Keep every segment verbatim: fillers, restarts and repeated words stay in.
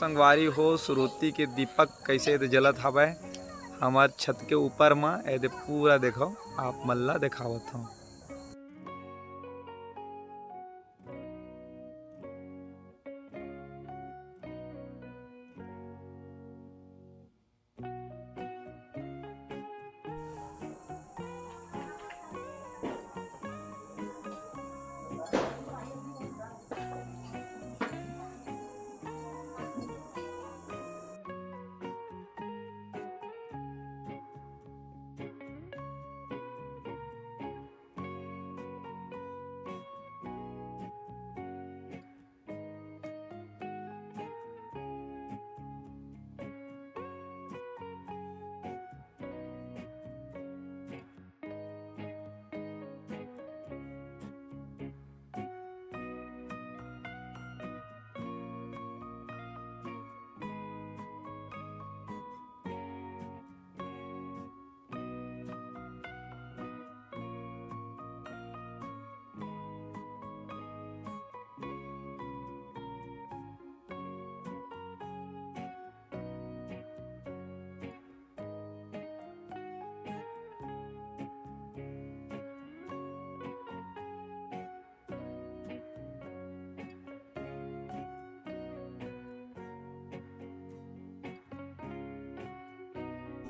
संगवारी हो, सुरुती के दीपक कइसे एदे जलत हवय हमर छत के ऊपर म। एदे पूरा देखव, आप मन ला देखावत हंव।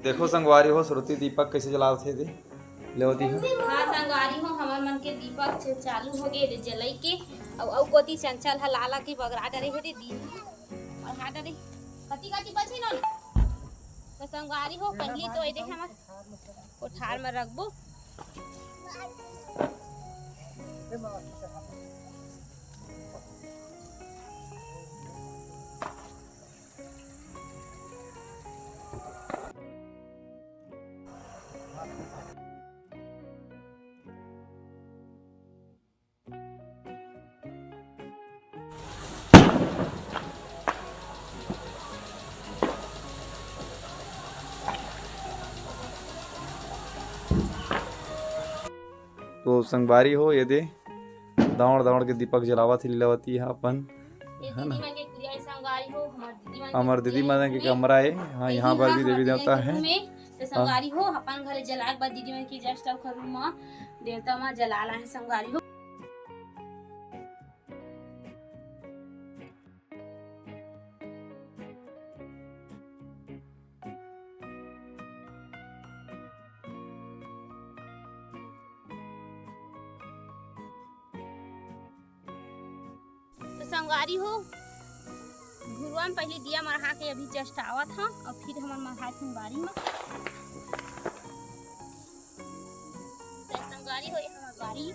देखो संगवारी हो, श्रुति दीपक कइसे जलावत हे दे, लेवती हो। हाँ संगवारी हो, हमर मन के दीपक च-, चालू हो गए दे जलई के। अउ, अउ कोती चंचल ह लाला के बगरा डरे हे दे दीदी। अउ हाँ डरे, कति कति बचे न? तो संगवारी हो, पहली तो एदे हमर कोठार में रखबो। तो संगवारी हो, ये दे दौड़ दौड़ के दीपक जलावत हे लीलावती ह अपन, ये है ना? दीदी मन के कुरिया संगवारी हो, हमर दीदी मन के हमर दीदी कुरिया मन के रूम में। कमरा है। हाँ, यही यहाँ पर हाँ, भी देवी हमर देवता दीदी के है। रूम में। तो हाँ। संगवारी हो, अपन घरे जलाए के बाद दीदी मन के just अब रूम में देवता मन जला लाए हैं संगवारी हो। तो संगवारी हो, घुरुआ में पहले दिया मरहा के अभी just आवत हंव, अउ फिर हमन मरहा के बारी में। तो संगवारी हो, ये हमर बारी।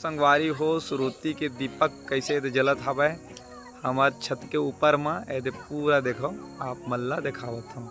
संगवारी हो, सुरुती के दीपक कइसे एदे जलत हवय हमर छत के ऊपर म। एदे पूरा देखो, आप मन ला देखावत हंव।